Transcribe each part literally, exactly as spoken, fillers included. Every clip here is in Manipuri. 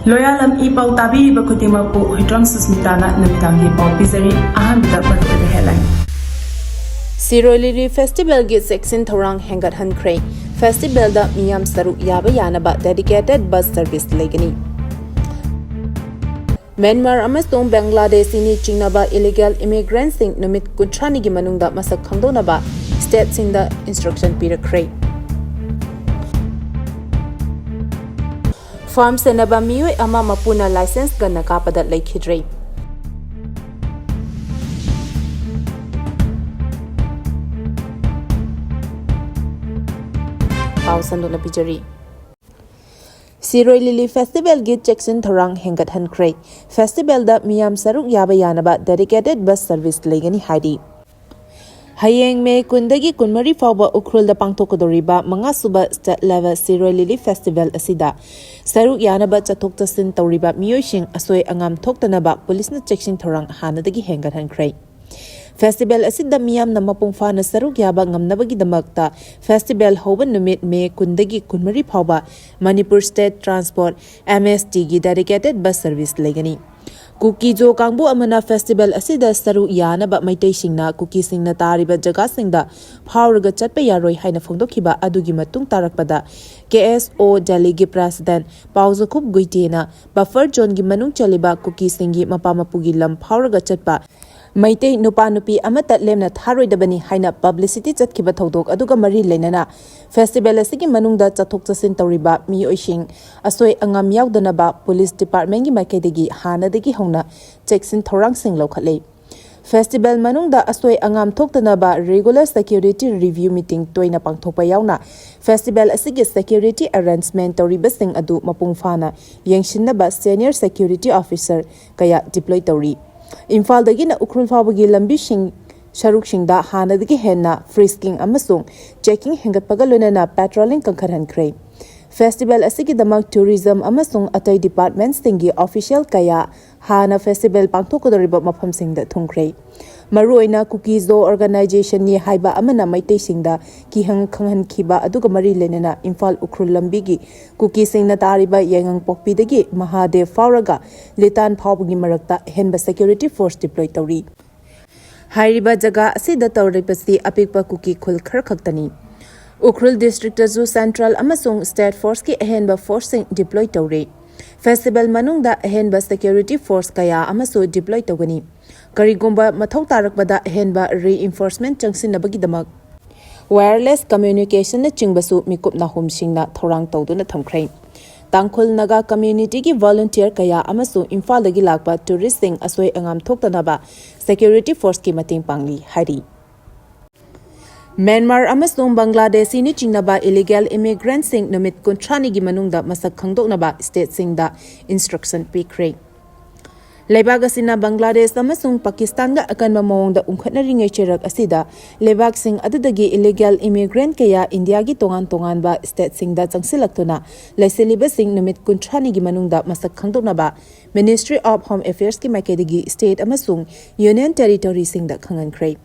ꯂꯣꯌꯥꯂꯝ ꯏ ꯄꯥꯎ ꯇꯥꯕꯤꯔꯤꯕ ꯈꯨꯗꯤꯡꯃꯛꯄꯨ ꯍꯨꯏꯗ꯭ꯔꯣꯝ ꯁꯨꯁꯃꯤꯇꯥꯅ ꯅꯨꯃꯤꯗꯥꯡꯒꯤ ꯄꯥꯎ ꯄꯤꯖꯔꯤ꯫ ꯑꯍꯥꯟꯕꯗ ꯃꯔꯨꯑꯣꯏꯕ headline꯫ ꯁꯤꯔꯣꯏ ꯂꯤꯂꯤ ꯐꯦꯁꯇꯤꯚꯦꯜꯒꯤ ꯆꯦꯛꯁꯤꯟ ꯊꯧꯔꯥꯡ ꯍꯦꯟꯒꯠꯍꯟꯈ꯭ꯔꯦ꯫ ꯐꯦꯁꯇꯤꯚꯦꯜꯗ ꯃꯤꯌꯥꯝ ꯁꯔꯨꯛ ꯌꯥꯕ ꯌꯥꯅꯕ dedicated bus service ꯂꯩꯒꯅꯤ꯫ ꯃ꯭ꯌꯥꯟꯃꯥꯔ ꯑꯃꯁꯨꯡ ꯕꯪꯒ꯭ꯂꯥꯗꯦꯁꯤꯅꯤ ꯆꯤꯡꯅꯕ illegal immigrantꯁꯤꯡ ꯅꯨꯃꯤꯠ ꯀꯨꯟꯊ꯭ꯔꯥꯅꯤꯒꯤ ꯃꯅꯨꯡꯗ ꯃꯁꯛ ꯈꯪꯗꯣꯛꯅꯕ stateꯁꯤꯡꯗ instruction ꯄꯤꯔꯛꯈ꯭ꯔꯦ꯫ Farm ꯁꯦꯟꯅꯕ ꯃꯤꯑꯣꯏ ꯑꯃ ꯃꯄꯨꯅ licence gunꯅ ꯀꯥꯞꯄꯗ ꯂꯩꯈꯤꯗ꯭ꯔꯦ꯫ ꯄꯥꯎ ꯁꯟꯗꯣꯛꯅ ꯄꯤꯖꯔꯤ꯫ ꯁꯤꯔꯣꯏ ꯂꯤꯂꯤ ꯐꯦꯁꯇꯤꯚꯦꯜꯒꯤ ꯆꯦꯛꯁꯤꯟ ꯊꯧꯔꯥꯡ ꯍꯦꯟꯒꯠꯍꯟꯈ꯭ꯔꯦ꯫ ꯐꯦꯁꯇꯤꯚꯦꯜꯗ ꯃꯤꯌꯥꯝ ꯁꯔꯨꯛ ꯌꯥꯕ ꯌꯥꯅꯕ dedicated bus service ꯂꯩꯒꯅꯤ ꯍꯥꯏꯔꯤ꯫ ꯍꯌꯦꯡ ꯃꯦ ꯀꯨꯟꯗꯒꯤ ꯀꯨꯟꯃꯔꯤ ꯐꯥꯎꯕ ꯎꯈ꯭ꯔꯨꯜꯗ ꯄꯥꯡꯊꯣꯛꯀꯗꯧꯔꯤꯕ ꯃꯉꯥꯁꯨꯕ state level ꯁꯤꯔꯣꯏ ꯂꯤꯂꯤ ꯐꯦꯁꯇꯤꯚꯦꯜ ꯑꯁꯤꯗ ꯁꯔꯨꯛ ꯌꯥꯅꯕ ꯆꯠꯊꯣꯛ ꯆꯠꯁꯤꯟ ꯇꯧꯔꯤꯕ ꯃꯤꯑꯣꯏꯁꯤꯡ ꯑꯁꯣꯏ ꯑꯉꯥꯝ ꯊꯣꯛꯇꯅꯕ ꯄꯨꯂꯤꯁꯅ ꯆꯦꯛꯁꯤꯟ ꯊꯧꯔꯥꯡ ꯍꯥꯟꯅꯗꯒꯤ ꯍꯦꯟꯒꯠꯍꯟꯈ꯭ꯔꯦ꯫ ꯐꯦꯁꯇꯤꯚꯦꯜ ꯑꯁꯤꯗ ꯃꯤꯌꯥꯝꯅ ꯃꯄꯨꯡ ꯐꯥꯅ ꯁꯔꯨꯛ ꯌꯥꯕ ꯉꯝꯅꯕꯒꯤꯗꯃꯛꯇ ꯐꯦꯁꯇꯤꯚꯦꯜ ꯍꯧꯕ ꯅꯨꯃꯤꯠ ꯃꯦ ꯀꯨꯟꯗꯒꯤ ꯀꯨꯟꯃꯔꯤ ꯐꯥꯎꯕ Manipur State Transport, MSTꯒꯤ dedicated bus service ꯂꯩꯒꯅꯤ꯫ ꯀꯨꯀꯤ-ꯖꯣ ꯀꯥꯡꯕꯨ ꯑꯃꯅ ꯐꯦꯁꯇꯤꯚꯦꯜ ꯑꯁꯤꯗ ꯁꯔꯨꯛ ꯌꯥꯅꯕ ꯃꯩꯇꯩꯁꯤꯡꯅ ꯀꯨꯀꯤꯁꯤꯡꯅ ꯇꯥꯔꯤꯕ ꯖꯒꯥꯁꯤꯡꯗ ꯐꯥꯎꯔꯒ ꯆꯠꯄ ꯌꯥꯔꯣꯏ ꯍꯥꯏꯅ ꯐꯣꯡꯗꯣꯛꯈꯤꯕ ꯑꯗꯨꯒꯤ ꯃꯇꯨꯡ ꯇꯥꯔꯛꯄꯗ KSO Delhiꯒꯤ president ꯄꯥꯎꯖꯈꯨꯞ ꯒꯨꯏꯇꯦꯅ buffer zoneꯒꯤ ꯃꯅꯨꯡ ꯆꯜꯂꯤꯕ ꯀꯨꯀꯤꯁꯤꯡꯒꯤ ꯃꯄꯥ ꯃꯄꯨꯒꯤ ꯂꯝ ꯐꯥꯎꯔꯒ ꯆꯠꯄ ꯃꯩꯇꯩ ꯅꯨꯄꯥ ꯅꯨꯄꯤ ꯑꯃꯠꯇ ꯂꯦꯝꯅ ꯊꯥꯔꯣꯏꯗꯕꯅꯤ ꯍꯥꯏꯅ publicity ꯆꯠꯈꯤꯕ ꯊꯧꯗꯣꯛ ꯑꯗꯨꯒ ꯃꯔꯤ ꯂꯩꯅꯅ ꯐꯦꯁꯇꯤꯚꯦꯜ ꯑꯁꯤꯒꯤ ꯃꯅꯨꯡꯗ ꯆꯠꯊꯣꯛ ꯆꯠꯁꯤꯟ ꯇꯧꯔꯤꯕ ꯃꯤꯑꯣꯏꯁꯤꯡ ꯑꯁꯣꯏ ꯑꯉꯥꯝ ꯌꯥꯎꯗꯅꯕ ꯄꯨꯂꯤꯁ departmentꯒꯤ ꯃꯥꯏꯀꯩꯗꯒꯤ ꯍꯥꯟꯅꯗꯒꯤ ꯍꯧꯅ ꯆꯦꯛꯁꯤꯟ ꯊꯧꯔꯥꯡꯁꯤꯡ ꯂꯧꯈꯠꯂꯤ꯫ ꯐꯦꯁꯇꯤꯚꯦꯜ ꯃꯅꯨꯡꯗ ꯑꯁꯣꯏ ꯑꯉꯥꯝ ꯊꯣꯛꯇꯅꯕ regular security review meeting ꯇꯣꯏꯅ ꯄꯥꯡꯊꯣꯛꯄ ꯌꯥꯎꯅ ꯐꯦꯁꯇꯤꯚꯦꯜ ꯑꯁꯤꯒꯤ security arrangement ꯇꯧꯔꯤꯕꯁꯤꯡ ꯑꯗꯨ ꯃꯄꯨꯡ ꯐꯥꯅ ꯌꯦꯡꯁꯤꯟꯅꯕ senior security officer ꯀꯌꯥ deploy ꯇꯧꯔꯤ꯫ ꯏꯝꯐꯥꯜꯗꯒꯤꯅ ꯎꯈ꯭ꯔꯨꯜ ꯐꯥꯎꯕꯒꯤ ꯂꯝꯕꯤꯁꯤꯡ ꯁꯔꯨꯛꯁꯤꯡꯗ ꯍꯥꯟꯅꯗꯒꯤ ꯍꯦꯟꯅ frisking ꯑꯃꯁꯨꯡ checking ꯍꯦꯟꯒꯠꯄꯒ ꯂꯣꯏꯅꯅ patrolling ꯀꯟꯈꯠꯍꯟꯈ꯭ꯔꯦ꯫ ꯐꯦꯁꯇꯤꯚꯦꯜ ꯑꯁꯤꯒꯤꯗꯃꯛ tourism ꯑꯃꯁꯨꯡ ꯑꯇꯩ departmentꯁꯤꯡꯒꯤ official ꯀꯌꯥ ꯍꯥꯟꯅ ꯐꯦꯁꯇꯤꯚꯦꯜ ꯄꯥꯡꯊꯣꯛꯀꯗꯧꯔꯤꯕ ꯃꯐꯝꯁꯤꯡꯗ ꯊꯨꯡꯈ꯭ꯔꯦ꯫ ꯃꯔꯨꯑꯣꯏꯅ ꯀꯨꯀꯤ ꯖꯣ ꯑꯣꯔꯒꯅꯥꯏꯖꯦꯁꯟꯅꯤ ꯍꯥꯏꯕ ꯑꯃꯅ ꯃꯩꯇꯩꯁꯤꯡꯗ ꯀꯤꯍꯪ ꯈꯪꯍꯟꯈꯤꯕ ꯑꯗꯨꯒ ꯃꯔꯤ ꯂꯩꯅꯅ ꯏꯝꯐꯥꯜ ꯎꯈ꯭ꯔꯨꯜ ꯂꯝꯕꯤꯒꯤ ꯀꯨꯀꯤꯁꯤꯡꯅ ꯇꯥꯔꯤꯕ ꯌꯥꯏꯉꯪꯄꯣꯛꯄꯤꯗꯒꯤ ꯃꯍꯥꯗꯦꯕ ꯐꯥꯎꯔꯒ ꯂꯤꯇꯥꯟ ꯐꯥꯎꯕꯒꯤ ꯃꯔꯛꯇ ꯑꯍꯦꯟꯕ ꯁꯦꯀ꯭ꯌꯨꯔꯤꯇꯤ ꯐꯣꯔꯁ ꯗꯤꯄ꯭ꯂꯣꯏ ꯇꯧꯔꯤ꯫ ꯍꯥꯏꯔꯤꯕ ꯖꯒꯥ ꯑꯁꯤꯗ ꯇꯧꯔꯤꯕꯁꯤ ꯑꯄꯤꯛꯄ ꯀꯨꯀꯤ ꯈꯨꯜ ꯈꯔꯈꯛꯇꯅꯤ꯫ ꯎꯈ꯭ꯔꯨꯜ ꯗꯤꯁꯇ꯭ꯔꯤꯛꯇꯁꯨ ꯁꯦꯟꯇ꯭ꯔꯦꯜ ꯑꯃꯁꯨꯡ ꯁ꯭ꯇꯦꯠ ꯐꯣꯔꯁꯀꯤ ꯑꯍꯦꯟꯕ ꯐꯣꯔꯁꯁꯤꯡ ꯗꯤꯄ꯭ꯂꯣꯏ ꯇꯧꯔꯦ꯫ ꯐꯦꯁꯇꯤꯚꯦꯜ ꯃꯅꯨꯡꯗ ꯑꯍꯦꯟꯕ ꯁꯦꯀ꯭ꯌꯨꯔꯤꯇꯤ ꯐꯣꯔꯁ ꯀꯌꯥ ꯑꯃꯁꯨ ꯗꯤꯄ꯭ꯂꯣꯏ ꯇꯧꯒꯅꯤ꯫ ꯀꯔꯤꯒꯨꯝꯕ ꯃꯊꯧ ꯇꯥꯔꯛꯄꯗ ꯑꯍꯦꯟꯕ ꯔꯤꯏꯟꯐꯣꯔꯁꯃꯦꯟ ꯆꯪꯁꯤꯟꯅꯕꯒꯤꯗꯃꯛ ꯋꯥꯌꯔꯂꯦꯁ ꯀꯝꯃ꯭ꯌꯨꯅꯤꯀꯦꯁꯟꯅꯆꯤꯡꯕꯁꯨ ꯃꯤꯀꯨꯞ ꯅꯥꯍꯨꯝꯁꯤꯡꯅ ꯊꯧꯔꯥꯡ ꯇꯧꯗꯨꯅ ꯊꯝꯈ꯭ꯔꯦ꯫ ꯇꯥꯡꯈꯨꯜ ꯅꯥꯒꯥ ꯀꯝꯃ꯭ꯌꯨꯅꯤꯇꯤꯒꯤ ꯚꯣꯂꯨꯟꯇꯤꯌꯔ ꯀꯌꯥ ꯑꯃꯁꯨ ꯏꯝꯐꯥꯜꯗꯒꯤ ꯂꯥꯛꯄ ꯇꯨꯔꯤꯁꯁꯤꯡ ꯑꯁꯣꯏ ꯑꯉꯥꯝ ꯊꯣꯛꯇꯅꯕ ꯁꯦꯀ꯭ꯌꯨꯔꯤꯇꯤ ꯐꯣꯔꯁꯀꯤ ꯃꯇꯦꯡ ꯄꯥꯡꯂꯤ ꯍꯥꯏꯔꯤ꯫ ꯃ꯭ꯌꯥꯟꯃꯥꯔ ꯑꯃꯁꯨꯡ ꯕꯪꯒ꯭ꯂꯥꯗꯦꯁꯤꯅ ꯆꯤꯡꯅꯕ ꯏꯂꯤꯒꯦꯜ ꯏꯃꯤꯒ꯭ꯔꯦꯟꯠꯁꯤꯡ ꯅꯨꯃꯤꯠ ꯀꯨꯟꯊ꯭ꯔꯥꯅꯤꯒꯤ ꯃꯅꯨꯡꯗ ꯃꯁꯛ ꯈꯪꯗꯣꯛꯅꯕ ꯁ꯭ꯇꯦꯠꯁꯤꯡꯗ ꯏꯟꯁꯇ꯭ꯔꯛꯁꯟ ꯄꯤꯈ꯭ꯔꯦ꯫ ꯂꯩꯕꯥꯛ ꯑꯁꯤꯅ ꯕꯪꯒ꯭ꯂꯥꯗꯦꯁ ꯑꯃꯁꯨꯡ ꯄꯥꯀꯤꯁꯇꯥꯟꯒ ꯑꯀꯟꯕ ꯃꯑꯣꯡꯗ ꯎꯪꯈꯠꯅꯔꯤꯉꯩ ꯆꯩꯔꯛ ꯑꯁꯤꯗ ꯂꯩꯕꯥꯛꯁꯤꯡ ꯑꯗꯨꯗꯒꯤ ꯏꯂꯤꯒꯦꯜ ꯏꯃꯤꯒ꯭ꯔꯦꯟꯠ ꯀꯌꯥ ꯏꯟꯗꯤꯌꯥꯒꯤ ꯇꯣꯉꯥꯟ ꯇꯣꯉꯥꯟꯕ ꯁ꯭ꯇꯦꯠꯁꯤꯡꯗ ꯆꯪꯁꯤꯜꯂꯛꯇꯨꯅ ꯂꯩꯁꯤꯜꯂꯤꯕꯁꯤꯡ ꯅꯨꯃꯤꯠ ꯀꯨꯟꯊ꯭ꯔꯥꯅꯤꯒꯤ ꯃꯅꯨꯡꯗ ꯃꯁꯛ ꯈꯪꯗꯣꯛꯅꯕ Ministry of Home Affairsꯀꯤ ꯃꯥꯏꯀꯩꯗꯒꯤ ꯁ꯭ꯇꯦꯠ ꯑꯃꯁꯨꯡ ꯌꯨꯅꯤꯌꯟ ꯇꯦꯔꯤꯇꯣꯔꯤꯁꯤꯡꯗ ꯈꯪꯍꯟꯈ꯭ꯔꯦ꯫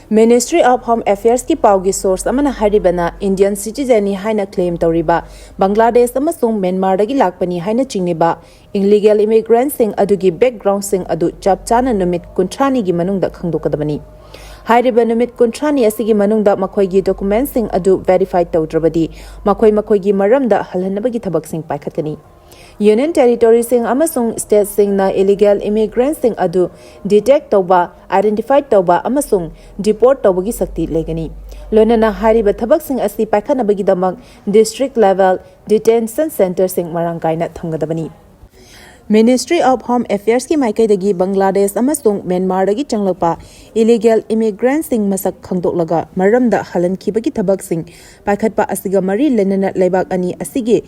Ministry of Home Affairsꯀꯤ ꯄꯥꯎꯒꯤ ꯁꯣꯔꯁ ꯑꯃꯅ ꯍꯥꯏꯔꯤꯕꯅ ꯏꯟꯗꯤꯌꯟ ꯁꯤꯇꯤꯖꯦꯟꯅꯤ ꯍꯥꯏꯅ ꯀ꯭ꯂꯦꯝ ꯇꯧꯔꯤꯕ ꯕꯪꯒ꯭ꯂꯥꯗꯦꯁ ꯑꯃꯁꯨꯡ ꯃ꯭ꯌꯥꯟꯃꯥꯔꯗꯒꯤ ꯂꯥꯛꯄꯅꯤ ꯍꯥꯏꯅ ꯆꯤꯡꯅꯕ ꯏꯂꯤꯒꯦꯜ ꯏꯃꯤꯒ꯭ꯔꯦꯟꯠꯁꯤꯡ ꯑꯗꯨꯒꯤ ꯕꯦꯛꯒ꯭ꯔꯥꯎꯟꯁꯤꯡ ꯑꯗꯨ ꯆꯞ ꯆꯥꯅ ꯅꯨꯃꯤꯠ ꯀꯨꯟꯊ꯭ꯔꯥꯅꯤꯒꯤ ꯃꯅꯨꯡꯗ ꯈꯪꯗꯣꯛꯀꯗꯕꯅꯤ꯫ ꯍꯥꯏꯔꯤꯕ ꯅꯨꯃꯤꯠ ꯀꯨꯟꯊ꯭ꯔꯥꯅꯤ ꯑꯁꯤꯒꯤ ꯃꯅꯨꯡꯗ ꯃꯈꯣꯏꯒꯤ ꯗꯣꯀꯨꯃꯦꯟꯠꯁꯤꯡ ꯑꯗꯨ ꯚꯦꯔꯤꯐꯥꯏ ꯇꯧꯗ꯭ꯔꯕꯗꯤ ꯃꯈꯣꯏ ꯃꯈꯣꯏꯒꯤ ꯃꯔꯝꯗ ꯍꯜꯍꯟꯅꯕꯒꯤ ꯊꯕꯛꯁꯤꯡ ꯄꯥꯏꯈꯠꯀꯅꯤ꯫ ꯌꯨꯅꯤꯌꯟ ꯇꯦꯔꯤꯇꯣꯔꯤꯁꯤꯡ ꯑꯃꯁꯨꯡ ꯁ꯭ꯇꯦꯠꯁꯤꯡꯅ ꯏꯂꯤꯒꯦꯜ ꯏꯃꯤꯒ꯭ꯔꯦꯟꯠꯁꯤꯡ ꯑꯗꯨ ꯗꯤꯇꯦꯛ ꯇꯧꯕ, ꯑꯥꯏꯗꯦꯟꯇꯤꯐꯥꯏ ꯇꯧꯕ ꯑꯃꯁꯨꯡ ꯗꯤꯄꯣꯔꯠ ꯇꯧꯕꯒꯤ ꯁꯛꯇꯤ ꯂꯩꯒꯅꯤ꯫ ꯂꯣꯏꯅꯅ ꯍꯥꯏꯔꯤꯕ ꯊꯕꯛꯁꯤꯡ ꯑꯁꯤ ꯄꯥꯏꯈꯠꯅꯕꯒꯤꯗꯃꯛ ꯗꯤꯁꯇ꯭ꯔꯤꯛ ꯂꯦꯚꯦꯜ ꯗꯤꯇꯦꯟꯁꯟ ꯁꯦꯟꯇꯔꯁꯤꯡ ꯃꯔꯥꯡ ꯀꯥꯏꯅ ꯊꯝꯒꯗꯕꯅꯤ꯫ Ministry of Home Affairsꯀꯤ ꯃꯥꯏꯀꯩꯗꯒꯤ ꯕꯪꯒ꯭ꯂꯥꯗꯦꯁ ꯑꯃꯁꯨꯡ ꯃ꯭ꯌꯥꯟꯃꯥꯔꯗꯒꯤ ꯆꯪꯂꯛꯄ ꯏꯂꯤꯒꯦꯜ ꯏꯃꯤꯒ꯭ꯔꯦꯟꯠꯁꯤꯡ ꯃꯁꯛ ꯈꯪꯗꯣꯛꯂꯒ ꯃꯔꯝꯗ ꯍꯜꯍꯟꯈꯤꯕꯒꯤ ꯊꯕꯛꯁꯤꯡ ꯄꯥꯏꯈꯠꯄ ꯑꯁꯤꯒ ꯃꯔꯤ ꯂꯩꯅꯅ ꯂꯩꯕꯥꯛ ꯑꯅꯤ ꯑꯁꯤꯒꯤ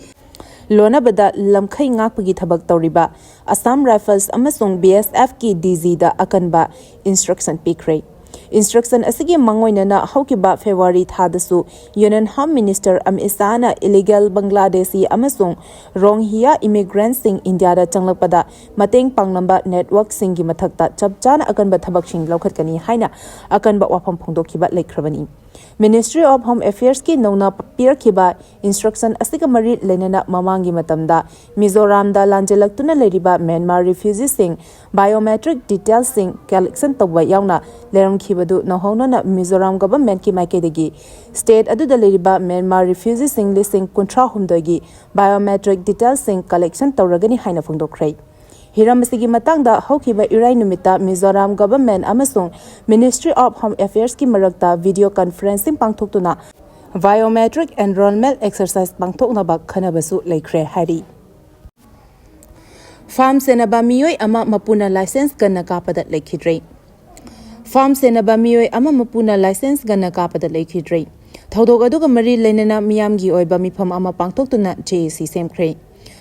ꯂꯣꯟꯅꯕꯗ ꯂꯝꯈꯩ ꯉꯥꯛꯄꯒꯤ ꯊꯕꯛ ꯇꯧꯔꯤꯕ ꯑꯁꯥꯝ ꯔꯥꯏꯐꯜꯁ ꯑꯃꯁꯨꯡ BSFꯀꯤ DGꯗ ꯑꯀꯟꯕ ꯏꯟꯁꯇ꯭ꯔꯛꯁꯟ ꯄꯤꯈ꯭ꯔꯦ꯫ Instruction ꯑꯁꯤꯒꯤ ꯃꯥꯡꯑꯣꯏꯅꯅ ꯍꯧꯈꯤꯕ February ꯊꯥꯗꯁꯨ Union Home Minister Amit ꯁꯥꯍꯅ illegal Bangladeshi ꯑꯃꯁꯨꯡ Rohingya immigrantꯁꯤꯡ ꯏꯟꯗꯤꯌꯥꯗ ꯆꯪꯂꯛꯄꯗ ꯃꯇꯦꯡ ꯄꯥꯡꯂꯝꯕ networkꯁꯤꯡꯒꯤ ꯃꯊꯛꯇ ꯆꯞ ꯆꯥꯅ ꯑꯀꯟꯕ ꯊꯕꯛꯁꯤꯡ ꯂꯧꯈꯠꯀꯅꯤ ꯍꯥꯏꯅ ꯑꯀꯟꯕ ꯋꯥꯐꯝ ꯐꯣꯡꯗꯣꯛꯈꯤꯕ ꯂꯩꯈ꯭ꯔꯕꯅꯤ꯫ Ministry of Home Affairsꯀꯤ ꯅꯧꯅ ꯄꯤꯔꯛꯈꯤꯕ instruction ꯑꯁꯤꯒ ꯃꯔꯤ ꯂꯩꯅꯅ ꯃꯃꯥꯡꯒꯤ ꯃꯇꯝꯗ ꯃꯤꯖꯣꯔꯥꯝꯗ ꯂꯥꯟꯖꯦꯜꯂꯛꯇꯨꯅ ꯂꯩꯔꯤꯕ Myanmar refugeeꯁꯤꯡ biometric detailsꯁꯤꯡ collection ꯇꯧꯕ ꯌꯥꯎꯅ ꯂꯩꯔꯝꯈꯤꯕꯗꯨ ꯅꯧꯍꯧꯅꯅ ꯃꯤꯖꯣꯔꯥꯝ governmentꯀꯤ ꯃꯥꯏꯀꯩꯗꯒꯤ state ꯑꯗꯨꯗ ꯂꯩꯔꯤꯕ Myanmar refugeeꯁꯤꯡ ꯂꯤꯁꯤꯡ ꯀꯨꯟꯊ꯭ꯔꯥ ꯍꯨꯝꯗꯣꯏꯒꯤ biometric detailsꯁꯤꯡ collection ꯇꯧꯔꯒꯅꯤ ꯍꯥꯏꯅ ꯐꯣꯡꯗꯣꯛꯈ꯭ꯔꯦ꯫ ꯍꯤꯔꯝ ꯑꯁꯤꯒꯤ ꯃꯇꯥꯡꯗ ꯍꯧꯈꯤꯕ ꯏꯔꯥꯏ ꯅꯨꯃꯤꯠꯇ ꯃꯤꯖꯣꯔꯥꯝ government ꯑꯃꯁꯨꯡ Ministry of Home Affairsꯀꯤ ꯃꯔꯛꯇ video conferencing ꯄꯥꯡꯊꯣꯛꯇꯨꯅ biometric enrollment exercise ꯄꯥꯡꯊꯣꯛꯅꯕ ꯈꯟꯅꯕꯁꯨ ꯂꯩꯈ꯭ꯔꯦ ꯍꯥꯏꯔꯤ꯫ Farm ꯁꯦꯟꯅꯕ ꯃꯤꯑꯣꯏ ꯑꯃ ꯃꯄꯨꯅ license gunꯅ ꯀꯥꯞꯄꯗ ꯂꯩꯈꯤꯗ꯭ꯔꯦ꯫ Farm ꯁꯦꯟꯅꯕ ꯃꯤꯑꯣꯏ ꯑꯃ ꯃꯄꯨꯅ license gunꯅ ꯀꯥꯞꯄꯗ ꯂꯩꯈꯤꯗ꯭ꯔꯦ꯫ ꯊꯧꯗꯣꯛ ꯑꯗꯨꯒ ꯃꯔꯤ ꯂꯩꯅꯅ ꯃꯤꯌꯥꯝꯒꯤ ꯑꯣꯏꯕ ꯃꯤꯐꯝ ꯑꯃ ꯄꯥꯡꯊꯣꯛꯇꯨꯅ JAC ꯁꯦꯝꯈ꯭ꯔꯦ꯫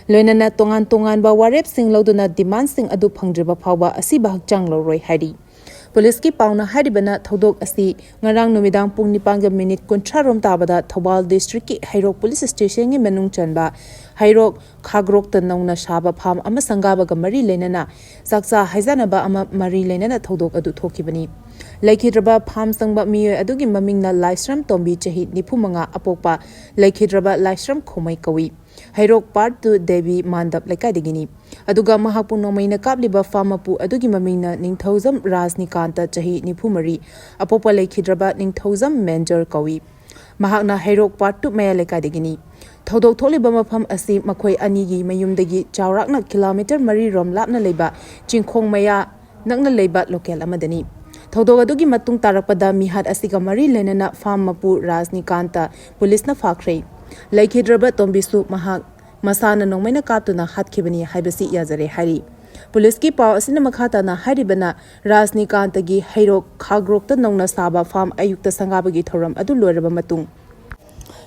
ꯂꯣꯏꯅꯅ ꯇꯣꯉꯥꯟ ꯇꯣꯉꯥꯟꯕ ꯋꯥꯔꯦꯞꯁꯤꯡ ꯂꯧꯗꯨꯅ demandꯁꯤꯡ ꯑꯗꯨ ꯐꯪꯗ꯭ꯔꯤꯕ ꯐꯥꯎꯕ ꯑꯁꯤꯕ ꯍꯛꯆꯥꯡ ꯂꯧꯔꯣꯏ ꯍꯥꯏꯔꯤ꯫ Policeꯀꯤ ꯄꯥꯎꯅ ꯍꯥꯏꯔꯤꯕꯅ ꯊꯧꯗꯣꯛ ꯑꯁꯤ ꯉꯔꯥꯡ ꯅꯨꯃꯤꯗꯥꯡ ꯄꯨꯡ ꯅꯤꯄꯥꯟꯒ minute ꯀꯨꯟꯊ꯭ꯔꯥ ꯔꯣꯝ ꯇꯥꯕꯗ ꯊꯧꯕꯥꯜ districtꯀꯤ ꯍꯩꯔꯣꯛ police stationꯒꯤ ꯃꯅꯨꯡ ꯆꯟꯕ ꯍꯩꯔꯣꯛ ꯈꯥꯒ꯭ꯔꯣꯛꯇ ꯅꯧꯅ ꯁꯥꯕ farm ꯑꯃ ꯁꯪꯒꯥꯕꯒ ꯃꯔꯤ ꯂꯩꯅꯅ ꯆꯥꯛꯆꯥ ꯍꯩꯖꯥꯟꯅꯕ ꯑꯃ ꯃꯔꯤ ꯂꯩꯅꯅ ꯊꯧꯗꯣꯛ ꯑꯗꯨ ꯊꯣꯛꯈꯤꯕꯅꯤ꯫ ꯂꯩꯈꯤꯗ꯭ꯔꯕ farm ꯆꯪꯕ ꯃꯤꯑꯣꯏ ꯑꯗꯨꯒꯤ ꯃꯃꯤꯡꯅ ꯂꯥꯏꯁ꯭ꯔꯝ ꯇꯣꯝꯕꯤ, ꯆꯍꯤ ꯅꯤꯐꯨ ꯃꯉꯥ, ꯑꯄꯣꯛꯄ ꯂꯩꯈꯤꯗ꯭ꯔꯕ ꯂꯥꯏꯁ꯭ꯔꯝ ꯈꯣꯃꯩ ꯀꯧꯏ꯫ ꯍꯩꯔꯣꯛ Part Two ꯗꯦꯕꯤ ꯃꯥꯟꯗꯞ ꯂꯩꯀꯥꯏꯗꯒꯤꯅꯤ꯫ ꯑꯗꯨꯒ ꯃꯍꯥꯛꯄꯨ ꯅꯣꯡꯃꯩꯅ ꯀꯥꯞꯂꯤꯕ farm ꯃꯄꯨ ꯑꯗꯨꯒꯤ ꯃꯃꯤꯡꯅ ꯅꯤꯡꯊꯧꯖꯝ ꯔꯥꯖꯅꯤꯀꯥꯟꯇ, ꯆꯍꯤ ꯅꯤꯐꯨ ꯃꯔꯤ, ꯑꯄꯣꯛꯄ ꯂꯩꯈꯤꯗ꯭ꯔꯕ ꯅꯤꯡꯊꯧꯖꯝ ꯃꯦꯟꯖꯔ ꯀꯧꯏ꯫ ꯃꯍꯥꯛꯅ ꯍꯩꯔꯣꯛ Part Two ꯃꯌꯥ ꯂꯩꯀꯥꯏꯗꯒꯤꯅꯤ꯫ ꯊꯧꯗꯣꯛ ꯊꯣꯛꯂꯤꯕ ꯃꯐꯝ ꯑꯁꯤ ꯃꯈꯣꯏ ꯑꯅꯤꯒꯤ ꯃꯌꯨꯝꯗꯒꯤ ꯆꯥꯎꯔꯥꯛꯅ kilometre ꯃꯔꯤ ꯔꯣꯝ ꯂꯥꯞꯅ ꯂꯩꯕ ꯆꯤꯡꯈꯣꯡ ꯃꯌꯥ ꯅꯛꯅ ꯂꯩꯕ local ꯑꯃꯗꯅꯤ꯫ ꯊꯧꯗꯣꯛ ꯑꯗꯨꯒꯤ ꯃꯇꯨꯡ ꯇꯥꯔꯛꯄꯗ ꯃꯤꯍꯥꯠ ꯑꯁꯤꯒ ꯃꯔꯤ ꯂꯩꯅꯅ farm ꯃꯄꯨ ꯔꯥꯖꯅꯤꯀꯥꯟꯇ policeꯅ ꯐꯥꯈ꯭ꯔꯦ꯫ ꯂꯩꯈꯤꯗ꯭ꯔꯕ ꯇꯣꯝꯕꯤꯁꯨ ꯃꯍꯥꯛ ꯃꯁꯥꯅ ꯅꯣꯡꯃꯩꯅ ꯀꯥꯞꯇꯨꯅ ꯍꯥꯠꯈꯤꯕꯅꯤ ꯍꯥꯏꯕꯁꯤ ꯌꯥꯖꯔꯦ ꯍꯥꯏꯔꯤ꯫ Policeꯀꯤ ꯄꯥꯎ ꯑꯁꯤꯅ ꯃꯈꯥ ꯇꯥꯅ ꯍꯥꯏꯔꯤꯕꯅ, ꯔꯥꯖꯅꯤꯀꯥꯟꯇꯒꯤ ꯍꯩꯔꯣꯛ ꯈꯥꯒ꯭ꯔꯣꯛꯇ ꯅꯧꯅ ꯁꯥꯕ farm ꯑꯌꯨꯛꯇ ꯁꯪꯒꯥꯕꯒꯤ ꯊꯧꯔꯝ ꯑꯗꯨ ꯂꯣꯏꯔꯕ ꯃꯇꯨꯡ,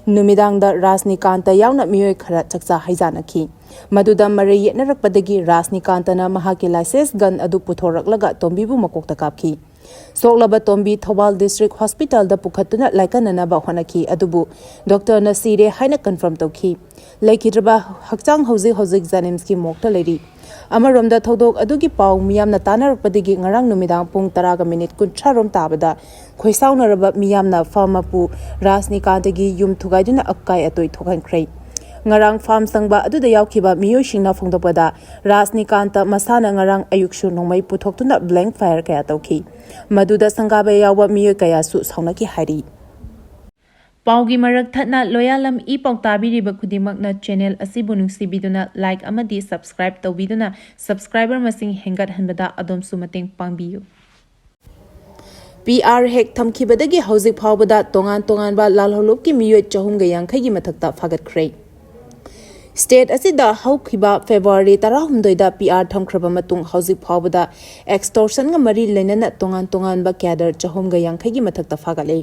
ꯅꯨꯃꯤꯗꯥꯡꯗ ꯔꯥꯖꯅꯤꯀꯥꯟꯇ ꯌꯥꯎꯅ ꯃꯤꯑꯣꯏ ꯈꯔ ꯆꯥꯛꯆꯥ ꯍꯩꯖꯥꯟꯅꯈꯤ꯫ ꯃꯗꯨꯗ ꯃꯔꯩ ꯌꯦꯠꯅꯔꯛꯄꯗꯒꯤ ꯔꯥꯖꯅꯤꯀꯥꯟꯇꯅ ꯃꯍꯥꯛꯀꯤ license gun ꯑꯗꯨ ꯄꯨꯊꯣꯔꯛꯂꯒ ꯇꯣꯝꯕꯤꯕꯨ ꯃꯀꯣꯛꯇ ꯀꯥꯞꯈꯤ꯫ ꯁꯣꯛꯂꯕ ꯇꯣꯝꯕꯤ ꯊꯧꯕꯥꯜ ꯗꯤꯁꯇ꯭ꯔꯤꯛ ꯍꯣꯁꯄꯤꯇꯥꯜꯗ ꯄꯨꯈꯠꯇꯨꯅ ꯂꯥꯏꯀꯠꯅꯅꯕ ꯍꯣꯠꯅꯈꯤ, ꯑꯗꯨꯕꯨ ꯗꯣꯛꯇꯔꯅ ꯁꯤꯔꯦ ꯍꯥꯏꯅ ꯀꯟꯐꯥꯔꯝ ꯇꯧꯈꯤ꯫ ꯂꯩꯈꯤꯗ꯭ꯔꯕ ꯍꯛꯆꯥꯡ ꯍꯧꯖꯤꯛ ꯍꯧꯖꯤꯛ ꯖꯥꯅꯤꯝꯁꯀꯤ ꯃꯣꯔꯒꯇ ꯂꯩꯔꯤ꯫ ꯑꯃꯔꯣꯝꯗ, ꯊꯧꯗꯣꯛ ꯑꯗꯨꯒꯤ ꯄꯥꯎ ꯃꯤꯌꯥꯝꯅ ꯇꯥꯅꯔꯛꯄꯗꯒꯤ ꯉꯔꯥꯡ ꯅꯨꯃꯤꯗꯥꯡ ꯄꯨꯡ ꯇꯔꯥꯒ ꯃꯤꯅꯤꯠ ꯀꯨꯟꯊ꯭ꯔꯥ ꯔꯣꯝ ꯇꯥꯕꯗ ꯈꯣꯏꯁꯥꯎꯅꯔꯕ ꯃꯤꯌꯥꯝꯅ ꯐꯥꯔꯝ ꯃꯄꯨ ꯔꯥꯖꯅꯤꯀꯥꯟꯇꯒꯤ ꯌꯨꯝ ꯊꯨꯒꯥꯏꯗꯨꯅ ꯑꯀꯥꯏ ꯑꯇꯣꯏ ꯊꯣꯛꯍꯟꯈ꯭ꯔꯦ꯫ ꯉꯔꯥꯡ ꯐꯥꯔꯝ ꯆꯪꯕ ꯑꯗꯨꯗ ꯌꯥꯎꯈꯤꯕ ꯃꯤꯑꯣꯏꯁꯤꯡꯅ ꯐꯣꯡꯗꯣꯛꯄꯗ, ꯔꯥꯖꯅꯤꯀꯥꯟꯇ ꯃꯁꯥꯅ ꯉꯔꯥꯡ ꯑꯌꯨꯛꯁꯨ ꯅꯣꯡꯃꯩ ꯄꯨꯊꯣꯛꯇꯨꯅ ꯕ꯭ꯂꯦꯡ ꯐꯥꯌꯔ ꯀꯌꯥ ꯇꯧꯈꯤ꯫ ꯃꯗꯨꯗ ꯁꯪꯒꯥꯕ ꯌꯥꯎꯕ ꯃꯤꯑꯣꯏ ꯀꯌꯥꯁꯨ ꯁꯥꯎꯅꯈꯤ ꯍꯥꯏꯔꯤ꯫ ꯄꯥꯎꯒꯤ ꯃꯔꯛ ꯊꯠꯅ ꯂꯣꯌꯥꯂꯝ ꯏ ꯄꯥꯎ ꯇꯥꯕꯤꯔꯤꯕ ꯈꯨꯗꯤꯡꯃꯛꯅ ꯆꯦꯅꯦꯜ ꯑꯁꯤꯕꯨ ꯅꯨꯡꯁꯤꯕꯤꯗꯨꯅ ꯂꯥꯏꯛ ꯑꯃꯗꯤ ꯁꯕꯁꯀ꯭ꯔꯥꯏꯕ ꯇꯧꯕꯤꯗꯨꯅ ꯁꯕꯁꯀ꯭ꯔꯥꯏꯕꯔ ꯃꯁꯤꯡ ꯍꯦꯟꯒꯠꯍꯟꯕꯗ ꯑꯗꯣꯝꯁꯨ ꯃꯇꯦꯡ ꯄꯥꯡꯕꯤꯌꯨ꯫ ꯄꯤ ꯑꯥꯔ ꯍꯦꯛ ꯊꯝꯈꯤꯕꯗꯒꯤ ꯍꯧꯖꯤꯛ ꯐꯥꯎꯕꯗ ꯇꯣꯉꯥꯟ ꯇꯣꯉꯥꯟꯕ ꯂꯥꯜꯍꯧꯂꯨꯞꯀꯤ ꯃꯤꯑꯣꯏ ꯆꯍꯨꯝꯒ ꯌꯥꯡꯈꯩꯒꯤ ꯃꯊꯛꯇ ꯐꯥꯒꯠꯈ꯭ꯔꯦ꯫ ꯁ꯭ꯇꯦꯠ ꯑꯁꯤꯗ ꯍꯧꯈꯤꯕ ꯐꯦꯕ꯭ꯔꯨꯋꯥꯔꯤ ꯇꯔꯥꯍꯨꯝꯗꯣꯏꯗ ꯄꯤ ꯑꯥꯔ ꯊꯝꯈ꯭ꯔꯕ ꯃꯇꯨꯡ ꯍꯧꯖꯤꯛ ꯐꯥꯎꯕꯗ ꯑꯦꯛꯁꯇꯣꯔꯁꯟꯒ ꯃꯔꯤ ꯂꯩꯅꯅ ꯇꯣꯉꯥꯟ ꯇꯣꯉꯥꯟꯕ ꯀꯦꯗꯔ ꯆꯍꯨꯝꯒ ꯌꯥꯡꯈꯩꯒꯤ ꯃꯊꯛꯇ ꯐꯥꯒꯠꯂꯦ꯫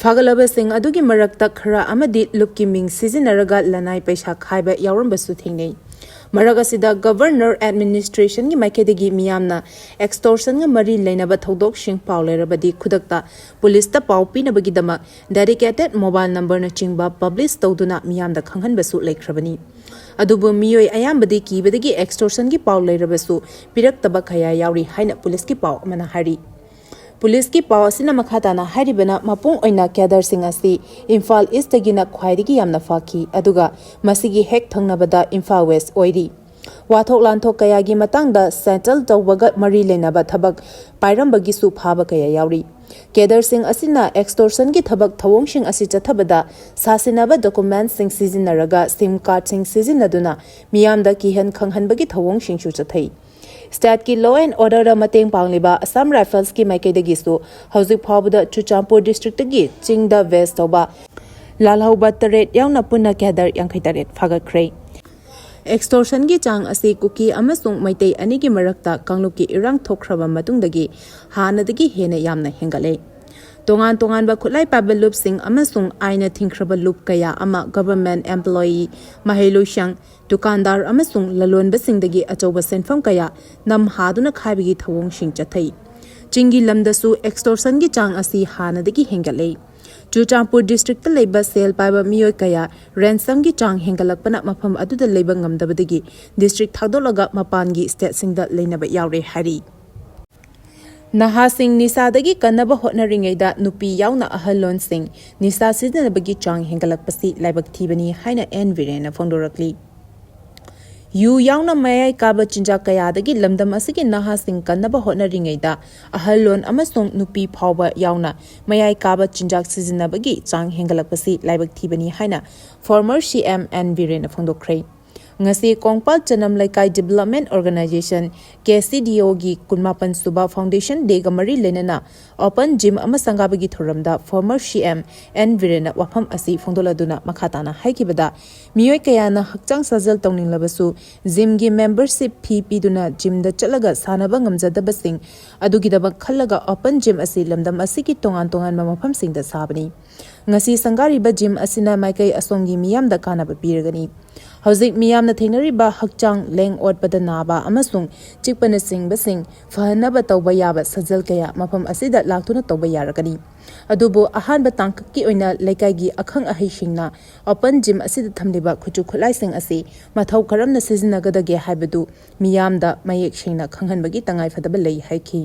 ꯐꯥꯒꯠꯂꯕꯁꯤꯡ ꯑꯗꯨꯒꯤ ꯃꯔꯛꯇ ꯈꯔ ꯑꯃꯗꯤ ꯂꯨꯞꯀꯤ ꯃꯤꯡ ꯁꯤꯖꯤꯟꯅꯔꯒ ꯂꯅꯥꯏ ꯄꯩꯁꯥ ꯈꯥꯏꯕ ꯌꯥꯎꯔꯝꯕꯁꯨ ꯊꯦꯡꯅꯩ꯫ ꯃꯔꯛ ꯑꯁꯤꯗ ꯒꯕꯔꯅꯔ ꯑꯦꯗꯃꯤꯅꯤꯁꯇ꯭ꯔꯦꯁꯟꯒꯤ ꯃꯥꯏꯀꯩꯗꯒꯤ ꯃꯤꯌꯥꯝꯅ ꯑꯦꯛꯁꯇꯣꯔꯁꯟꯒ ꯃꯔꯤ ꯂꯩꯅꯕ ꯊꯧꯗꯣꯛꯁꯤꯡ ꯄꯥꯎ ꯂꯩꯔꯕꯗꯤ ꯈꯨꯗꯛꯇ ꯄꯨꯂꯤꯁꯇ ꯄꯥꯎ ꯄꯤꯅꯕꯒꯤꯗꯃꯛ ꯗꯦꯗꯤꯀꯦꯇꯦꯗ ꯃꯣꯕꯥꯏꯜ ꯅꯝꯕꯔꯅꯆꯤꯡꯕ ꯄꯕ꯭ꯂꯤꯁ ꯇꯧꯗꯨꯅ ꯃꯤꯌꯥꯝꯗ ꯈꯪꯍꯟꯕꯁꯨ ꯂꯩꯈ꯭ꯔꯕꯅꯤ꯫ ꯑꯗꯨꯕꯨ ꯃꯤꯑꯣꯏ ꯑꯌꯥꯝꯕꯗꯤ ꯀꯤꯕꯗꯒꯤ ꯑꯦꯛꯁꯇꯣꯔꯁꯟꯒꯤ ꯄꯥꯎ ꯂꯩꯔꯕꯁꯨ ꯄꯤꯔꯛꯇꯕ ꯀꯌꯥ ꯌꯥꯎꯔꯤ ꯍꯥꯏꯅ ꯄꯨꯂꯤꯁꯀꯤ ꯄꯥꯎ ꯑꯃꯅ ꯍꯥꯏꯔꯤ꯫ ꯄꯨꯂꯤꯁꯀꯤ ꯄꯥꯎ ꯑꯁꯤꯅ ꯃꯈꯥ ꯇꯥꯅ ꯍꯥꯏꯔꯤꯕꯅ, ꯃꯄꯨꯡ ꯑꯣꯏꯅ ꯀꯦꯗꯔꯁꯤꯡ ꯑꯁꯤ ꯏꯝꯐꯥꯜ ꯏꯁꯇꯒꯤꯅ ꯈ꯭ꯋꯥꯏꯗꯒꯤ ꯌꯥꯝꯅ ꯐꯥꯈꯤ, ꯑꯗꯨꯒ ꯃꯁꯤꯒꯤ ꯍꯦꯛ ꯊꯪꯅꯕꯗ ꯏꯝꯐꯥꯜ ꯋꯦꯁ ꯑꯣꯏꯔꯤ꯫ ꯋꯥꯊꯣꯛ ꯂꯥꯟꯊꯣꯛ ꯀꯌꯥꯒꯤ ꯃꯇꯥꯡꯗ ꯁꯦꯇꯜ ꯇꯧꯕꯒ ꯃꯔꯤ ꯂꯩꯅꯕ ꯊꯕꯛ ꯄꯥꯏꯔꯝꯕꯒꯤꯁꯨ ꯐꯥꯕ ꯀꯌꯥ ꯌꯥꯎꯔꯤ꯫ ꯀꯦꯗꯔꯁꯤꯡ ꯑꯁꯤꯅ ꯑꯦꯛꯁꯇꯣꯔꯁꯟꯒꯤ ꯊꯕꯛ ꯊꯧꯑꯣꯡꯁꯤꯡ ꯑꯁꯤ ꯆꯠꯊꯕꯗ ꯁꯥꯁꯤꯟꯅꯕ ꯗꯣꯀꯨꯃꯦꯟꯠꯁꯤꯡ ꯁꯤꯖꯤꯟꯅꯔꯒ ꯁꯤꯝ ꯀꯥꯔꯗꯁꯤꯡ ꯁꯤꯖꯤꯟꯅꯗꯨꯅ ꯃꯤꯌꯥꯝꯗ ꯀꯤꯍꯟ ꯈꯪꯍꯟꯕꯒꯤ ꯊꯧꯑꯣꯡꯁꯤꯡꯁꯨ ꯆꯠꯊꯩ꯫ ꯁ꯭ꯇꯦꯠꯀꯤ ꯂꯣ ꯑꯦꯟ ꯑꯣꯔꯗꯔꯗ ꯃꯇꯦꯡ ꯄꯥꯡꯂꯤꯕ ꯑꯁꯥꯝ ꯔꯥꯏꯐꯜꯁꯀꯤ ꯃꯥꯏꯀꯩꯗꯒꯤꯁꯨ ꯍꯧꯖꯤꯛ ꯐꯥꯎꯕꯗ ꯆꯨꯔꯆꯥꯟꯄꯨꯔ ꯗꯤꯁꯇ꯭ꯔꯤꯛꯇꯒꯤ ꯆꯤꯡꯗ ꯕꯦꯖ ꯇꯧꯕ ꯂꯥꯜꯍꯧꯕ ꯇꯔꯦꯠ ꯌꯥꯎꯅ ꯄꯨꯟꯅ ꯀꯦꯗꯔ ꯌꯥꯡꯈꯩ ꯇꯔꯦꯠ ꯐꯥꯒꯠꯈ꯭ꯔꯦ꯫ ꯑꯦꯛꯁꯇꯣꯔꯁꯟꯒꯤ ꯆꯥꯡ ꯑꯁꯤ ꯀꯨꯀꯤ ꯑꯃꯁꯨꯡ ꯃꯩꯇꯩ ꯑꯅꯤꯒꯤ ꯃꯔꯛꯇ ꯀꯥꯡꯂꯨꯞꯀꯤ ꯏꯔꯥꯡ ꯊꯣꯛꯈ꯭ꯔꯕ ꯃꯇꯨꯡꯗꯒꯤ ꯍꯥꯟꯅꯗꯒꯤ ꯍꯦꯟꯅ ꯌꯥꯝꯅ ꯍꯦꯟꯒꯠꯂꯦ꯫ ꯇꯣꯉꯥꯟ ꯇꯣꯉꯥꯟꯕ ꯈꯨꯠꯂꯥꯏ ꯄꯥꯏꯕ ꯂꯨꯞꯁꯤꯡ ꯑꯃꯁꯨꯡ ꯑꯥꯏꯟꯅ ꯊꯤꯡꯈ꯭ꯔꯕ ꯂꯨꯞ ꯀꯌꯥ ꯑꯃ ꯒꯚꯔꯟꯃꯦꯟꯠ ꯑꯦꯝꯄ꯭ꯂꯣꯌꯤ, ꯃꯍꯩꯂꯣꯏꯁꯪ, ꯗꯨꯀꯥꯟꯗꯥꯔ ꯑꯃꯁꯨꯡ ꯂꯂꯣꯟꯕꯁꯤꯡꯗꯒꯤ ꯑꯆꯧꯕ ꯁꯦꯟꯐꯝ ꯀꯌꯥ ꯅꯝ ꯍꯥꯗꯨꯅ ꯈꯥꯏꯕꯒꯤ ꯊꯧꯑꯣꯡꯁꯤꯡ ꯆꯠꯊꯩ꯫ ꯆꯤꯡꯒꯤ ꯂꯝꯗꯁꯨ extortionꯒꯤ ꯆꯥꯡ ꯑꯁꯤ ꯍꯥꯟꯅꯗꯒꯤ ꯍꯦꯟꯒꯠꯂꯦ꯫ ꯆꯨꯔꯆꯥꯟꯄꯨꯔ districtꯇ ꯂꯩꯕ ꯁꯦꯜ ꯄꯥꯏꯕ ꯃꯤꯑꯣꯏ ꯀꯌꯥ ransomꯒꯤ ꯆꯥꯡ ꯍꯦꯟꯒꯠꯂꯛꯄꯅ ꯃꯐꯝ ꯑꯗꯨꯗ ꯂꯩꯕ ꯉꯝꯗꯕꯗꯒꯤ district ꯊꯥꯗꯣꯛꯂꯒ ꯃꯄꯥꯟꯒꯤ stateꯁꯤꯡꯗ ꯂꯩꯅꯕ ꯌꯥꯎꯔꯦ ꯍꯥꯏꯔꯤ꯫ ꯅꯍꯥꯁꯤꯡ ꯅꯤꯁꯥꯗꯒꯤ ꯀꯟꯅꯕ ꯍꯣꯠꯅꯔꯤꯉꯩꯗ ꯅꯨꯄꯤ ꯌꯥꯎꯅ ꯑꯍꯜꯂꯣꯟꯁꯤꯡ ꯅꯤꯁꯥ ꯁꯤꯖꯤꯟꯅꯕꯒꯤ ꯆꯥꯡ ꯍꯦꯟꯒꯠꯂꯛꯄꯁꯤ ꯂꯥꯏꯕꯛ ꯊꯤꯕꯅꯤ ꯍꯥꯏꯅ ꯑꯦꯟ ꯕꯤꯔꯦꯟꯅ ꯐꯣꯡꯗꯣꯔꯛꯂꯤ꯫ ꯌꯨ ꯌꯥꯎꯅ ꯃꯌꯥꯏ ꯀꯥꯕ ꯆꯤꯟꯖꯥꯛ ꯀꯌꯥꯗꯒꯤ ꯂꯝꯗꯝ ꯑꯁꯤꯒꯤ ꯅꯍꯥꯁꯤꯡ ꯀꯟꯅꯕ ꯍꯣꯠꯅꯔꯤꯉꯩꯗ ꯑꯍꯜꯂꯣꯟ ꯑꯃꯁꯨꯡ ꯅꯨꯄꯤ ꯐꯥꯎꯕ ꯌꯥꯎꯅ ꯃꯌꯥꯏ ꯀꯥꯕ ꯆꯤꯟꯖꯥꯛ ꯁꯤꯖꯤꯟꯅꯕꯒꯤ ꯆꯥꯡ ꯍꯦꯟꯒꯠꯂꯛꯄꯁꯤ ꯂꯥꯏꯕꯛ ꯊꯤꯕꯅꯤ ꯍꯥꯏꯅ former C M N ꯕꯤꯔꯦꯟꯅ ꯐꯣꯡꯗꯣꯛꯈ꯭ꯔꯦ꯫ ꯉꯁꯤ ꯀꯣꯡꯄꯥꯜ ꯆꯅꯝ ꯂꯩꯀꯥꯏ Development Organization, K C D Oꯒꯤ ꯀꯨꯟꯃꯥꯄꯟ ꯁꯨꯕ Foundation Dayꯒ ꯃꯔꯤ ꯂꯩꯅꯅ open gym ꯑꯃ ꯁꯪꯒꯥꯕꯒꯤ ꯊꯧꯔꯝꯗ former C M N ꯕꯤꯔꯦꯟꯅ ꯋꯥꯐꯝ ꯑꯁꯤ ꯐꯣꯡꯗꯣꯛꯂꯗꯨꯅ ꯃꯈꯥ ꯇꯥꯅ ꯍꯥꯏꯈꯤꯕꯗ, ꯃꯤꯑꯣꯏ ꯀꯌꯥꯅ ꯍꯛꯆꯥꯡ ꯁꯥꯖꯦꯜ ꯇꯧꯅꯤꯡꯂꯕꯁꯨ gymꯒꯤ membership fee ꯄꯤꯗꯨꯅ gymꯗ ꯆꯠꯂꯒ ꯁꯥꯟꯅꯕ ꯉꯝꯖꯗꯕꯁꯤꯡ ꯑꯗꯨꯒꯤꯗꯃꯛ ꯈꯜꯂꯒ open gym ꯑꯁꯤ ꯂꯝꯗꯝ ꯑꯁꯤꯒꯤ ꯇꯣꯉꯥꯟ ꯇꯣꯉꯥꯟꯕ ꯃꯐꯝꯁꯤꯡꯗ ꯁꯥꯕꯅꯤ꯫ ꯉꯁꯤ ꯁꯪꯒꯥꯔꯤꯕ gym ꯑꯁꯤꯅ ꯃꯥꯏꯀꯩ ꯑꯁꯣꯝꯒꯤ ꯃꯤꯌꯥꯝꯗ ꯀꯥꯟꯅꯕ ꯄꯤꯔꯒꯅꯤ꯫ ꯍꯧꯖꯤꯛ ꯃꯤꯌꯥꯝꯅ ꯊꯦꯡꯅꯔꯤꯕ ꯍꯛꯆꯥꯡ ꯂꯦꯡ ꯑꯣꯠꯄꯗ ꯅꯥꯕ ꯑꯃꯁꯨꯡ ꯆꯤꯛꯄꯅꯆꯤꯡꯕꯁꯤꯡ ꯐꯍꯟꯅꯕ ꯇꯧꯕ ꯌꯥꯕ ꯁꯥꯖꯦꯜ ꯀꯌꯥ ꯃꯐꯝ ꯑꯁꯤꯗ ꯂꯥꯛꯇꯨꯅ ꯇꯧꯕ ꯌꯥꯔꯒꯅꯤ꯫ ꯑꯗꯨꯕꯨ ꯑꯍꯥꯟꯕ ꯇꯥꯡꯀꯛꯀꯤ ꯑꯣꯏꯅ ꯂꯩꯀꯥꯏꯒꯤ ꯑꯈꯪ ꯑꯍꯩꯁꯤꯡꯅ open gym ꯑꯁꯤꯗ ꯊꯝꯂꯤꯕ ꯈꯨꯠꯁꯨ ꯈꯨꯠꯂꯥꯏꯁꯤꯡ ꯑꯁꯤ ꯃꯊꯧ ꯀꯔꯝꯅ ꯁꯤꯖꯤꯟꯅꯒꯗꯒꯦ ꯍꯥꯏꯕꯗꯨ ꯃꯤꯌꯥꯝꯗ ꯃꯌꯦꯛ ꯁꯦꯡꯅ ꯈꯪꯍꯟꯕꯒꯤ ꯇꯉꯥꯏꯐꯗꯕ ꯂꯩ ꯍꯥꯏꯈꯤ꯫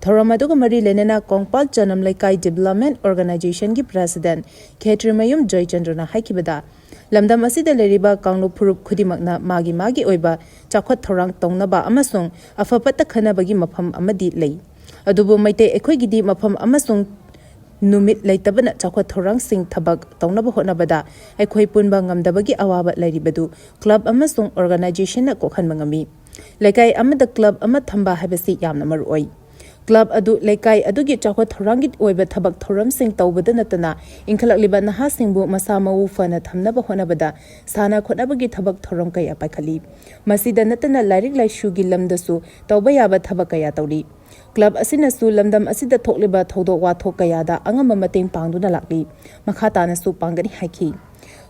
ꯊꯧꯔꯝ ꯑꯗꯨꯒ ꯃꯔꯤ ꯂꯩꯅꯅ ꯀꯣꯡꯄꯥꯜ ꯆꯅꯝ ꯂꯩꯀꯥꯏ Development Organizationꯒꯤ President ꯈꯦꯇ꯭ꯔꯤꯃꯌꯨꯝ ꯖꯣꯏꯆꯟꯗ꯭ꯔꯅ ꯍꯥꯏꯈꯤꯕꯗ, ꯂꯝꯗꯝ ꯑꯁꯤꯗ ꯂꯩꯔꯤꯕ ꯀꯥꯡꯂꯨꯞ ꯐꯨꯔꯨꯞ ꯈꯨꯗꯤꯡꯃꯛꯅ ꯃꯥꯒꯤ ꯃꯥꯒꯤ ꯑꯣꯏꯕ ꯆꯥꯎꯈꯠ ꯊꯧꯔꯥꯡ ꯇꯧꯅꯕ ꯑꯃꯁꯨꯡ ꯑꯐ ꯐꯠꯇ ꯈꯟꯅꯕꯒꯤ ꯃꯐꯝ ꯑꯃꯗꯤ ꯂꯩ꯫ ꯑꯗꯨꯕꯨ ꯃꯩꯇꯩ ꯑꯩꯈꯣꯏꯒꯤꯗꯤ ꯃꯐꯝ ꯑꯃꯁꯨꯡ ꯅꯨꯃꯤꯠ ꯂꯩꯇꯕꯅ ꯆꯥꯎꯈꯠ ꯊꯧꯔꯥꯡꯁꯤꯡ ꯊꯕꯛ ꯇꯧꯅꯕ ꯍꯣꯠꯅꯕꯗ ꯑꯩꯈꯣꯏ ꯄꯨꯟꯕ ꯉꯝꯗꯕꯒꯤ ꯑꯋꯥꯕ ꯂꯩꯔꯤꯕꯗꯨ club ꯑꯃꯁꯨꯡ organizationꯅ ꯀꯣꯛꯍꯟꯕ ꯉꯝꯃꯤ꯫ ꯂꯩꯀꯥꯏ ꯑꯃꯗ club ꯑꯃ ꯊꯝꯕ ꯍꯥꯏꯕꯁꯤ ꯌꯥꯝꯅ ꯃꯔꯨ ꯑꯣꯏ꯫ Club ꯑꯗꯨ ꯂꯩꯀꯥꯏ ꯑꯗꯨꯒꯤ ꯆꯥꯎꯈꯠ ꯊꯧꯔꯥꯡꯒꯤ ꯑꯣꯏꯕ ꯊꯕꯛ ꯊꯧꯔꯝꯁꯤꯡ ꯇꯧꯕꯗ ꯅꯠꯇꯅ, ꯏꯟꯈꯠꯂꯛꯂꯤꯕ ꯅꯍꯥꯁꯤꯡꯕꯨ ꯃꯁꯥ ꯃꯎ ꯐꯅ ꯊꯝꯅꯕ ꯍꯣꯠꯅꯕꯗ ꯁꯥꯟꯅ ꯈꯣꯠꯅꯕꯒꯤ ꯊꯕꯛ ꯊꯧꯔꯝ ꯀꯌꯥ ꯄꯥꯏꯈꯠꯂꯤ꯫ ꯃꯁꯤꯗ ꯅꯠꯇꯅ ꯂꯥꯏꯔꯤꯛ ꯂꯥꯏꯁꯨꯒꯤ ꯂꯝꯗꯁꯨ ꯇꯧꯕ ꯌꯥꯕ ꯊꯕꯛ ꯀꯌꯥ ꯇꯧꯔꯤ꯫ Club ꯑꯁꯤꯅꯁꯨ ꯂꯝꯗꯝ ꯑꯁꯤꯗ ꯊꯣꯛꯂꯤꯕ ꯊꯧꯗꯣꯛ ꯋꯥꯊꯣꯛ ꯀꯌꯥꯗ ꯑꯉꯝꯕ ꯃꯇꯦꯡ ꯄꯥꯡꯗꯨꯅ ꯂꯥꯛꯂꯤ꯫ ꯃꯈꯥ ꯇꯥꯅꯁꯨ ꯄꯥꯡꯒꯅꯤ ꯍꯥꯏꯈꯤ꯫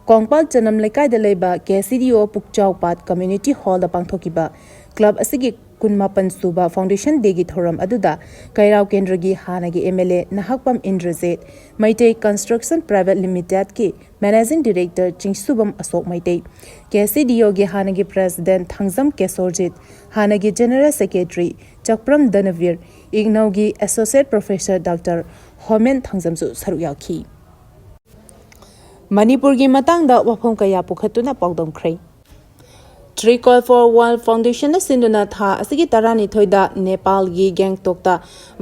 ꯀꯣꯡꯄꯥꯜ ꯆꯅꯝ ꯂꯩꯀꯥꯏꯗ ꯂꯩꯕ K C D O ꯄꯨꯛꯆꯥꯎ ꯄꯥꯠ Community Hallꯗ ꯄꯥꯡꯊꯣꯛꯈꯤꯕ ꯀ꯭ꯂꯕ ꯑꯁꯤꯒꯤ ꯀꯨꯟꯃꯥꯄꯟ ꯁꯨꯕ Foundation Dayꯒꯤ ꯊꯧꯔꯝ ꯑꯗꯨꯗ ꯀꯩꯔꯥꯎ ꯀꯦꯟꯗ꯭ꯔꯒꯤ ꯍꯥꯟꯅꯒꯤ MLA Nahakpam Indrajit, Meitei Construction Private Limitedꯀꯤ Managing Director ꯆꯤꯡꯁꯨꯕꯝ ꯑꯁꯣꯛ ꯃꯩꯇꯩ, KCDOꯒꯤ ꯍꯥꯟꯅꯒꯤ President ꯊꯥꯡꯖꯝ ꯀꯦꯁꯣꯔꯖꯤꯠ, ꯍꯥꯟꯅꯒꯤ General Secretary Chakpram ꯙꯅꯕꯤꯔ, ꯏꯒꯅꯧꯒꯤ Associate Professor Doctor ꯍꯣꯃꯦꯟ ꯊꯥꯡꯖꯝꯁꯨ ꯁꯔꯨꯛ ꯌꯥꯈꯤ꯫ ꯃꯅꯤꯄꯨꯔꯒꯤ ꯃꯇꯥꯡꯗ ꯋꯥꯐꯝ ꯀꯌꯥ ꯄꯨꯈꯠꯇꯨꯅ ꯄꯥꯎꯗꯝꯈ꯭ꯔꯦ꯫ Three Call for One Foundationꯅ ꯁꯤꯟꯗꯨꯅ ꯊꯥ ꯑꯁꯤꯒꯤ ꯇꯔꯥꯅꯤꯊꯣꯏꯗ ꯅꯦꯄꯥꯜꯒꯤ ꯒꯦꯡꯇꯣꯛꯇ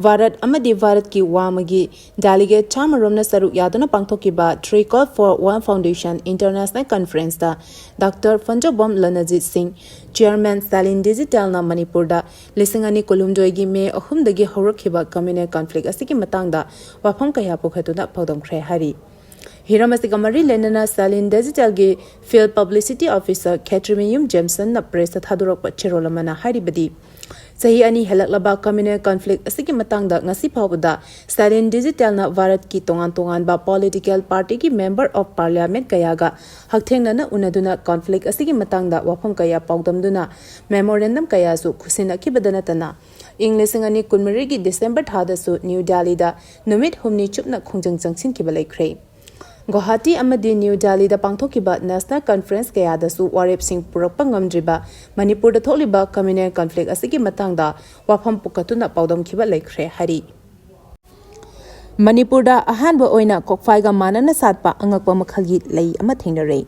ꯚꯥꯔꯠ ꯑꯃꯗꯤ ꯚꯥꯔꯠꯀꯤ ꯋꯥꯃꯒꯤ delegate ꯆꯥꯝꯃꯔꯣꯝꯅ ꯁꯔꯨꯛ ꯌꯥꯗꯨꯅ ꯄꯥꯡꯊꯣꯛꯈꯤꯕ Three Call for One Foundation International Conferenceꯇ Doctor ꯐꯟꯖꯧꯕꯝ ꯂꯅꯖꯤꯠ ꯁꯤꯡ, Chairman Stalin Digitalꯅ ꯃꯅꯤꯄꯨꯔꯗ ꯂꯤꯁꯤꯡ ꯑꯅꯤ ꯀꯨꯟꯍꯨꯝꯗꯣꯏꯒꯤ ꯃꯦ ꯑꯍꯨꯝꯗꯒꯤ ꯍꯧꯔꯛꯈꯤꯕ communal conflict ꯑꯁꯤꯒꯤ ꯃꯇꯥꯡꯗ ꯋꯥꯐꯝ ꯀꯌꯥ ꯄꯨꯈꯠꯇꯨꯅ ꯄꯥꯎꯗꯝꯈ꯭ꯔꯦ ꯍꯥꯏꯔꯤ꯫ ꯍꯤꯔꯝ ꯑꯁꯤꯒ ꯃꯔꯤ ꯂꯩꯅꯅ Stalin Digitalꯒꯤ Field Publicity Officer ꯈꯦꯇ꯭ꯔꯤꯃꯌꯨꯝ ꯖꯦꯝꯁꯟꯅ pressꯇ ꯊꯥꯗꯣꯔꯛꯄ ꯆꯦꯔꯣꯜ ꯑꯃꯅ ꯍꯥꯏꯔꯤꯕꯗꯤ, ꯆꯍꯤ ꯑꯅꯤ ꯍꯦꯜꯂꯛꯂꯕ communal conflict ꯑꯁꯤꯒꯤ ꯃꯇꯥꯡꯗ ꯉꯁꯤ ꯐꯥꯎꯕꯗ Stalin Digitalꯅ ꯚꯥꯔꯠꯀꯤ ꯇꯣꯉꯥꯟ ꯇꯣꯉꯥꯟꯕ political partyꯒꯤ Member of Parliament ꯀꯌꯥꯒ ꯍꯛꯊꯦꯡꯅꯅ ꯎꯅꯗꯨꯅ conflict ꯑꯁꯤꯒꯤ ꯃꯇꯥꯡꯗ ꯋꯥꯐꯝ ꯀꯌꯥ ꯄꯥꯎꯗꯝꯗꯨꯅ memorandum ꯀꯌꯥꯁꯨ ꯈꯨꯠꯁꯤꯟꯅꯈꯤꯕꯗ ꯅꯠꯇꯅ, ꯏꯪ ꯂꯤꯁꯤꯡ ꯑꯅꯤ ꯀꯨꯟꯃꯔꯤꯒꯤ December ꯊꯥꯗꯁꯨ ꯅ꯭ꯌꯨ ꯗꯦꯜꯂꯤꯗ ꯅꯨꯃꯤꯠ ꯍꯨꯝꯅꯤ ꯆꯨꯞꯅ ꯈꯣꯡꯖꯪ ꯆꯪꯁꯤꯟꯈꯤꯕ ꯂꯩꯈ꯭ꯔꯦ꯫ ꯒꯨꯋꯥꯍꯥꯇꯤ ꯑꯃꯗꯤ ꯅ꯭ꯌꯨ ꯗꯦꯜꯂꯤꯗ ꯄꯥꯡꯊꯣꯛꯈꯤꯕ national conference ꯀꯌꯥꯗꯁꯨ ꯋꯥꯔꯦꯞꯁꯤꯡ ꯄꯨꯔꯛꯄ ꯉꯝꯗ꯭ꯔꯤꯕ ꯃꯅꯤꯄꯨꯔꯗ ꯊꯣꯛꯂꯤꯕ communal conflict ꯑꯁꯤꯒꯤ ꯃꯇꯥꯡꯗ ꯋꯥꯐꯝ ꯄꯨꯈꯠꯇꯨꯅ ꯄꯥꯎꯗꯝꯈꯤꯕ ꯂꯩꯈ꯭ꯔꯦ ꯍꯥꯏꯔꯤ꯫ ꯃꯅꯤꯄꯨꯔꯗ ꯑꯍꯥꯟꯕ ꯑꯣꯏꯅ ꯀꯣꯛꯐꯥꯏꯒ ꯃꯥꯟꯅꯅ ꯁꯥꯠꯄ ꯑꯉꯛꯄ ꯃꯈꯜꯒꯤ ꯂꯩ ꯑꯃ ꯊꯦꯡꯅꯔꯦ꯫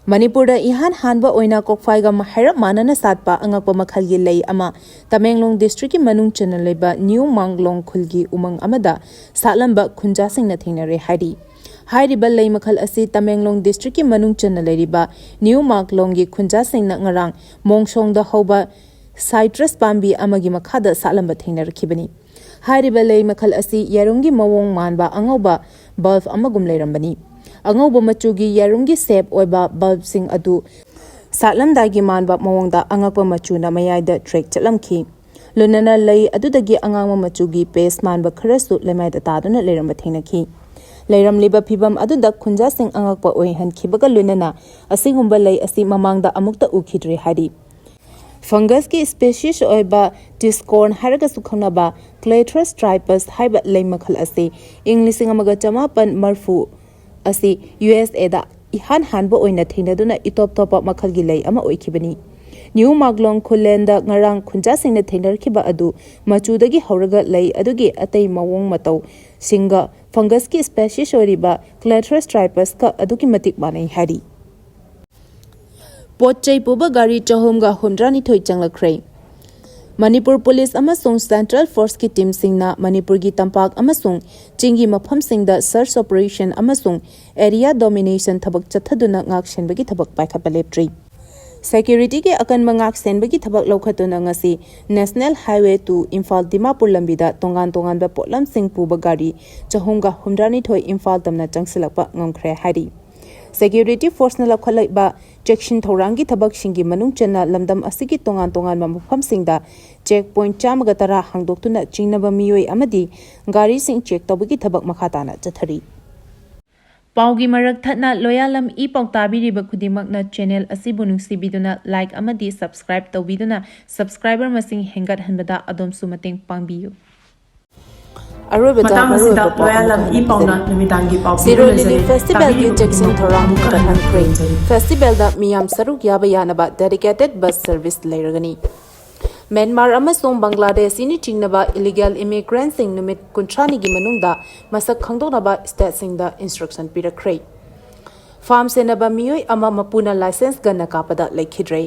ꯃꯅꯤꯄꯨꯔꯗ ꯏꯍꯥꯟ ꯍꯥꯟꯕ ꯑꯣꯏꯅ ꯀꯣꯛꯐꯥꯏꯒ ꯍꯥꯏꯔꯞ ꯃꯥꯟꯅꯅ ꯁꯥꯠꯄ ꯑꯉꯛꯄ ꯃꯈꯜꯒꯤ ꯂꯩ ꯑꯃ ꯇꯃꯦꯡꯂꯣꯡ districtꯀꯤ ꯃꯅꯨꯡ ꯆꯟꯅ ꯂꯩꯕ ꯅ꯭ꯌꯨ ꯃꯥꯡꯂꯣꯡ ꯈꯨꯜꯒꯤ ꯎꯃꯪ ꯑꯃꯗ ꯁꯥꯠꯂꯝꯕ ꯈꯨꯟꯖꯥꯁꯤꯡꯅ ꯊꯦꯡꯅꯔꯦ ꯍꯥꯏꯔꯤ꯫ ꯍꯥꯏꯔꯤꯕ ꯂꯩ ꯃꯈꯜ ꯑꯁꯤ ꯇꯃꯦꯡꯂꯣꯡ districtꯀꯤ ꯃꯅꯨꯡ ꯆꯟꯅ ꯂꯩꯔꯤꯕ ꯅ꯭ꯌꯨ ꯃꯥꯡꯂꯣꯡꯒꯤ ꯈꯨꯟꯖꯥꯁꯤꯡꯅ ꯉꯔꯥꯡ ꯃꯣꯡꯁꯣꯡꯗ ꯍꯧꯕ citrus ꯄꯥꯝꯕꯤ ꯑꯃꯒꯤ ꯃꯈꯥꯗ ꯁꯥꯠꯂꯝꯕ ꯊꯦꯡꯅꯔꯛꯈꯤꯕꯅꯤ꯫ ꯍꯥꯏꯔꯤꯕ ꯂꯩ ꯃꯈꯜ ꯑꯁꯤ ꯌꯦꯔꯨꯝꯒꯤ ꯃꯑꯣꯡ ꯃꯥꯟꯕ ꯑꯉꯧꯕ bulb ꯑꯃꯒꯨꯝ ꯂꯩꯔꯝꯕꯅꯤ꯫ ꯑꯉꯧꯕ ꯃꯆꯨꯒꯤ ꯌꯦꯔꯨꯝꯒꯤ shape ꯑꯣꯏꯕ bulbꯁꯤꯡ ꯑꯗꯨ ꯁꯥꯠꯂꯝꯗꯥꯏꯒꯤ ꯃꯥꯟꯕ ꯃꯑꯣꯡꯗ ꯑꯉꯛꯄ ꯃꯆꯨꯅ ꯃꯌꯥꯏꯗ track ꯆꯠꯂꯝꯈꯤ꯫ ꯂꯣꯏꯅꯅ ꯂꯩ ꯑꯗꯨꯗꯒꯤ ꯑꯉꯥꯡꯕ ꯃꯆꯨꯒꯤ paste ꯃꯥꯟꯕ ꯈꯔꯁꯨ ꯂꯩꯃꯥꯏꯗ ꯇꯥꯗꯨꯅ ꯂꯩꯔꯝꯕ ꯊꯦꯡꯅꯈꯤ꯫ ꯂꯩꯔꯝꯂꯤꯕ ꯐꯤꯚꯝ ꯑꯗꯨꯗ ꯈꯨꯟꯖꯥꯁꯤꯡ ꯑꯉꯛꯄ ꯑꯣꯏꯍꯟꯈꯤꯕꯒ ꯂꯣꯏꯅꯅ ꯑꯁꯤꯒꯨꯝꯕ ꯂꯩ ꯑꯁꯤ ꯃꯃꯥꯡꯗ ꯑꯃꯨꯛꯇ ꯎꯈꯤꯗ꯭ꯔꯤ ꯍꯥꯏꯔꯤ꯫ Fungus ꯀꯤ species ꯑꯣꯏꯕ Discorn ꯍꯥꯏꯔꯒꯁꯨ ꯈꯪꯅꯕ Clematis tripes ꯍꯥꯏꯕ ꯂꯩ ꯃꯈꯜ ꯑꯁꯤ ꯏꯪ ꯂꯤꯁꯤꯡ ꯑꯃꯒ ꯆꯃꯥꯄꯟ ꯃꯔꯤꯐꯨ ꯑꯁꯤ ꯌꯨ ꯑꯦꯁ ꯑꯦꯗ ꯏꯍꯥꯟ ꯍꯥꯟꯕ ꯑꯣꯏꯅ ꯊꯦꯡꯅꯗꯨꯅ ꯏꯇꯣꯞ ꯇꯣꯞꯄ ꯃꯈꯜꯒꯤ ꯂꯩ ꯑꯃ ꯑꯣꯏꯈꯤꯕꯅꯤ꯫ ꯅ꯭ꯌꯨ ꯃꯥꯒꯂꯣꯡ ꯈꯨꯂꯦꯟꯗ ꯉꯔꯥꯡ ꯈꯨꯟꯖꯥꯁꯤꯡꯅ ꯊꯦꯡꯅꯔꯛꯈꯤꯕ ꯑꯗꯨ ꯃꯆꯨꯗꯒꯤ ꯍꯧꯔꯒ ꯂꯩ ꯑꯗꯨꯒꯤ ꯑꯇꯩ ꯃꯑꯣꯡ ꯃꯇꯧꯁꯤꯡꯒ fungus ꯀꯤ species ꯑꯣꯏꯔꯤꯕ Clematis tripes ꯀ ꯑꯗꯨꯛꯀꯤ ꯃꯇꯤꯛ ꯃꯥꯟꯅꯩ ꯍꯥꯏꯔꯤ꯫ ꯄꯣꯠ ꯆꯩ ꯄꯨꯕ ꯒꯥꯔꯤ ꯆꯍꯨꯝꯒ ꯍꯨꯝꯗ꯭ꯔꯥꯅꯤꯊꯣꯏ ꯆꯪꯂꯛꯈ꯭ꯔꯦ꯫ ꯃꯅꯤꯄꯨꯔ ꯄꯨꯂꯤꯁ ꯑꯃꯁꯨꯡ ꯁꯦꯟꯇ꯭ꯔꯦꯜ ꯐꯣꯔꯁꯀꯤ ꯇꯤꯝꯁꯤꯡꯅ ꯃꯅꯤꯄꯨꯔꯒꯤ ꯇꯝꯄꯥꯛ ꯑꯃꯁꯨꯡ ꯆꯤꯡꯒꯤ ꯃꯐꯝꯁꯤꯡꯗ search operation ꯑꯃꯁꯨꯡ area domination ꯊꯕꯛ ꯆꯠꯊꯗꯨꯅ ꯉꯥꯛ ꯁꯦꯟꯕꯒꯤ ꯊꯕꯛ ꯄꯥꯏꯈꯠꯄ ꯂꯦꯞꯇ꯭ꯔꯤ꯫ Security ꯒꯤ ꯑꯀꯟꯕ ꯉꯥꯛ ꯁꯦꯟꯕꯒꯤ ꯊꯕꯛ ꯂꯧꯈꯠꯇꯨꯅ ꯉꯁꯤ National Highway two Imphal Dimapur ꯂꯝꯕꯤꯗ ꯇꯣꯉꯥꯟ ꯇꯣꯉꯥꯟꯕ ꯄꯣꯠꯂꯝꯁꯤꯡ ꯄꯨꯕ ꯒꯥꯔꯤ ꯆꯍꯨꯝꯒ ꯍꯨꯝꯗ꯭ꯔꯥꯅꯤꯊꯣꯏ ꯏꯝꯐꯥꯜ ꯇꯝꯅ ꯆꯪꯁꯤꯜꯂꯛꯄ ꯉꯝꯈ꯭ꯔꯦ ꯍꯥꯏꯔꯤ꯫ Security force ꯅ ꯂꯧꯈꯠꯂꯛꯂꯤꯕ ꯆꯦꯛꯁꯤꯟ ꯊꯧꯔꯥꯡꯒꯤ ꯊꯕꯛꯁꯤꯡꯒꯤ ꯃꯅꯨꯡ ꯆꯟꯅ ꯂꯝꯗꯝ ꯑꯁꯤꯒꯤ ꯇꯣꯉꯥꯟ ꯇꯣꯉꯥꯟꯕ ꯃꯐꯝꯁꯤꯡꯗ check point ꯆꯥꯝꯃꯒ ꯇꯔꯥ ꯍꯥꯡꯗꯣꯛꯇꯨꯅ ꯆꯤꯡꯅꯕ ꯃꯤꯑꯣꯏ ꯑꯃꯗꯤ ꯒꯥꯔꯤꯁꯤꯡ check ꯇꯧꯕꯒꯤ ꯊꯕꯛ ꯃꯈꯥ ꯇꯥꯅ ꯆꯠꯊꯔꯤ꯫ ꯄꯥꯎꯒꯤ ꯃꯔꯛ ꯊꯠꯅ ꯂꯣꯌꯥꯂꯝ ꯏ ꯄꯥꯎ ꯇꯥꯕꯤꯔꯤꯕ ꯈꯨꯗꯤꯡꯃꯛꯅ channel ꯑꯁꯤꯕꯨ ꯅꯨꯡꯁꯤꯕꯤꯗꯨꯅ like ꯑꯃꯗꯤ subscribe ꯇꯧꯕꯤꯗꯨꯅ subscriber ꯃꯁꯤꯡ ꯍꯦꯟꯒꯠꯍꯟꯕꯗ ꯑꯗꯣꯝꯁꯨ ꯃꯇꯦꯡ ꯄꯥꯡꯕꯤꯌꯨ꯫ ꯑꯔꯣꯏꯕꯗ ꯃꯇꯥꯡ ꯑꯁꯤꯗ ꯃꯔꯨꯑꯣꯏꯕ ꯄꯥꯎ ꯂꯣꯌꯥꯂꯝ ꯑꯃꯈꯛ ꯏ ꯄꯥꯎꯅ ꯍꯥꯏꯖꯔꯤ꯫ ꯅꯨꯃꯤꯗꯥꯡꯒꯤ ꯄꯥꯎ ꯁꯤꯔꯣꯏ ꯄꯤꯕꯤꯕ ꯂꯤꯂꯤ ꯂꯣꯏꯖꯔꯦ꯫ Festival ꯒꯤ ꯇꯥꯕꯤꯔꯤꯕ ꯆꯦꯛꯁꯤꯟ ꯈꯨꯗꯤꯡꯃꯛꯄꯨ ꯊꯧꯔꯥꯡ ꯑꯃꯨꯛꯀ ꯍꯟꯅ ꯍꯦꯟꯒꯠꯍꯟꯈ꯭ꯔꯦ꯫ ꯈꯨꯔꯨꯝꯖꯔꯤ꯫ Festival ꯗ ꯃꯤꯌꯥꯝ ꯁꯔꯨꯛ ꯌꯥꯕ ꯌꯥꯅꯕ dedicated bus service ꯂꯩꯔꯒꯅꯤ꯫ ꯃ꯭ꯌꯥꯟꯃꯥꯔ ꯑꯃꯁꯨꯡ ꯕꯪꯒ꯭ꯂꯥꯗꯦꯁꯤꯅ ꯆꯤꯡꯅꯕ illegal immigrant ꯁꯤꯡ ꯅꯨꯃꯤꯠ ꯀꯨꯟꯊ꯭ꯔꯥꯅꯤꯒꯤ ꯃꯅꯨꯡꯗ ꯃꯁꯛ ꯈꯪꯗꯣꯛꯅꯕ state ꯁꯤꯡꯗ instruction ꯄꯤꯔꯛꯈ꯭ꯔꯦ꯫ Farm ꯁꯦꯟꯅꯕ ꯃꯤꯑꯣꯏ ꯑꯃ ꯃꯄꯨꯅ licence gun ꯅ ꯀꯥꯞꯄꯗ ꯂꯩꯈꯤꯗ꯭ꯔꯦ꯫